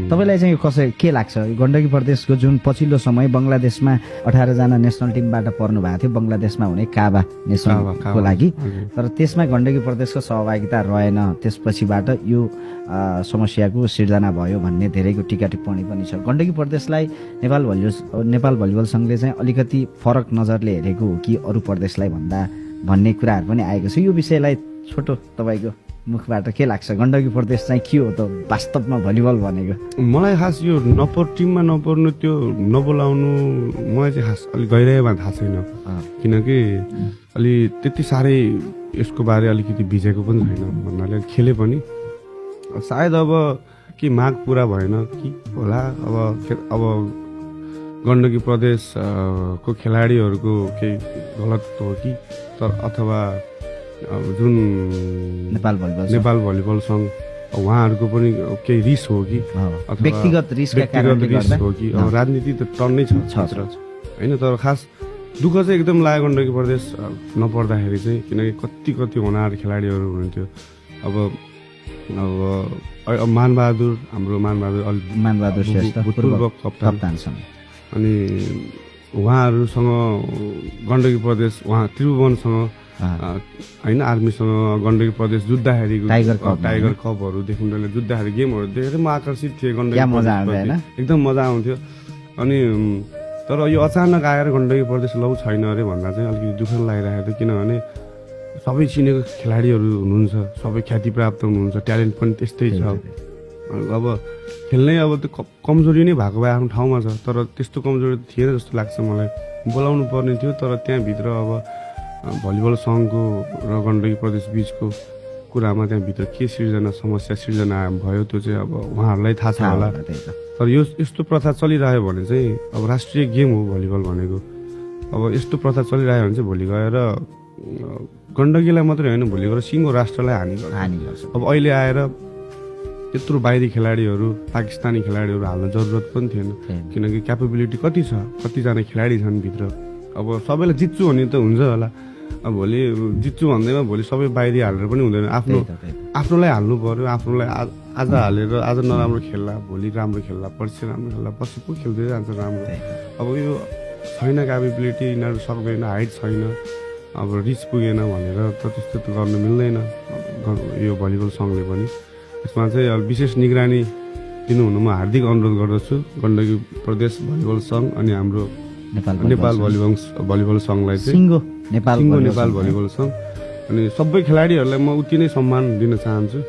तपाईलाई चाहिँ यो के लाग्छ गण्डकी प्रदेशको जुन पछिल्लो समय बङ्गलादेशमा 18 जना नेसनल टिमबाट पर्नु भएको थियो बङ्गलादेशमा हुने काबा नेसनलको लागि, तर त्यसमा गण्डकी प्रदेशको सहभागिता रहेन, त्यसपछिबाट यो समस्याको सिर्जना भयो भन्ने धेरैको टिका टिप्पणी पनि छ। गण्डकी प्रदेशलाई नेपाल भलिबल सङ्घले चाहिँ अलिकति फरक नजरले हेरेको हो कि अरू प्रदेशलाई भन्दा भन्ने कुराहरू पनि आएको छ। यो विषयलाई छोटो तपाईँको मुखबाट के लाग्छ? गण्डकी प्रदेश चाहिँ के हो त वास्तवमा भलिबल भनेको? मलाई खास यो टिममा नपर्नु त्यो नबोलाउनु मलाई चाहिँ खास अलिक गहिराइमा थाहा छैन, किनकि अलि त्यति साह्रै यसको बारे अलिकति भिजेको पनि छैन भन्नाले खेले पनि सायद अब के माग पुरा भएन कि होला। अब गण्डकी प्रदेश को खेलाडीहरूको केही गलत हो कि तर अथवा जुन नेपाल भलिबल सङ्घ उहाँहरूको पनि केही रिस हो कि व्यक्तिगत रिस हो कि राजनीति त टन्नै छ होइन। तर खास दुःख चाहिँ एकदम लाग्यो गण्डकी प्रदेश नपर्दाखेरि चाहिँ, किनकि कति होनार खेलाडीहरू हुनुहुन्थ्यो। अब हाम्रो मानबहादुर श्रेष्ठ पूर्व कप्तान अनि उहाँहरूसँग गण्डकी प्रदेश त्रिभुवनसँग होइन आर्मीसँग गण्डकी प्रदेश जुत्दाखेरि टाइगर कपहरूदेखि जुत्दाखेरि गेमहरू देखेर म आकर्षित थिएँ। गण्डकी एकदम मजा आउँथ्यो। अनि तर यो अचानक आएर गण्डकी प्रदेश लौ छैन अरे भन्दा चाहिँ अलिकति दुःख लागिरहेको थियो, किनभने सबै चिनेको खेलाडीहरू हुनुहुन्छ, सबै ख्याति प्राप्त हुनुहुन्छ, ट्यालेन्ट पनि त्यस्तै छ। अब खेल्नै अब त्यो कमजोरी नै भएको भए आफ्नो ठाउँमा छ, तर त्यस्तो कमजोरी थिएन जस्तो लाग्छ मलाई। बोलाउनु पर्ने थियो, तर त्यहाँभित्र अब भलिबल सङ्घको र गण्डकी प्रदेश बिचको कुरामा त्यहाँभित्र के समस्या सिर्जना भयो त्यो चाहिँ अब उहाँहरूलाई थाहा छ होला। तर यस्तो प्रथा चलिरह्यो भने चाहिँ अब राष्ट्रिय गेम हो भलिबल भनेको, अब यस्तो प्रथा चलिरह्यो भने चाहिँ भोलि गएर गण्डकीलाई मात्रै होइन भोलि गएर सिङ्गो राष्ट्रलाई हानि गर्छ। अब अहिले आएर त्यत्रो बाहिरी खेलाडीहरू पाकिस्तानी खेलाडीहरू हाल्न जरुरत पनि थिएन, किनकि क्यापेबिलिटी कतिजना खेलाडी छन् भित्र। अब सबैलाई जित्छु भने त हुन्छ होला, अब भोलि जित्छु भन्दैमा भोलि सबै बाहिरी हालेर पनि हुँदैन। आफ्नोलाई हाल्नु पर्यो, आफ्नोलाई आज हालेर आज नराम्रो खेल्ला भोलि राम्रो खेल्ला पर्सि राम्रो खेल्ला पछि पो खेल्दै जान्छ राम्रो। अब यो छैन क्यापेबिलिटी, यिनीहरू सक्दैन, हाइट छैन, अब रिच पुगेन भनेर त त्यस्तो त गर्नु मिल्दैन यो भलिबल सङ्घले पनि। यसमा चाहिँ अब विशेष निगरानी दिनुहुन म हार्दिक अनुरोध गर्दछु गण्डकी प्रदेश भलिबल सङ्घ अनि हाम्रो नेपाल भलिबल सङ्घलाई चाहिँ नेपाल भलिबल सङ्घ अनि सबै खेलाडीहरूलाई म उति नै सम्मान दिन चाहन्छु।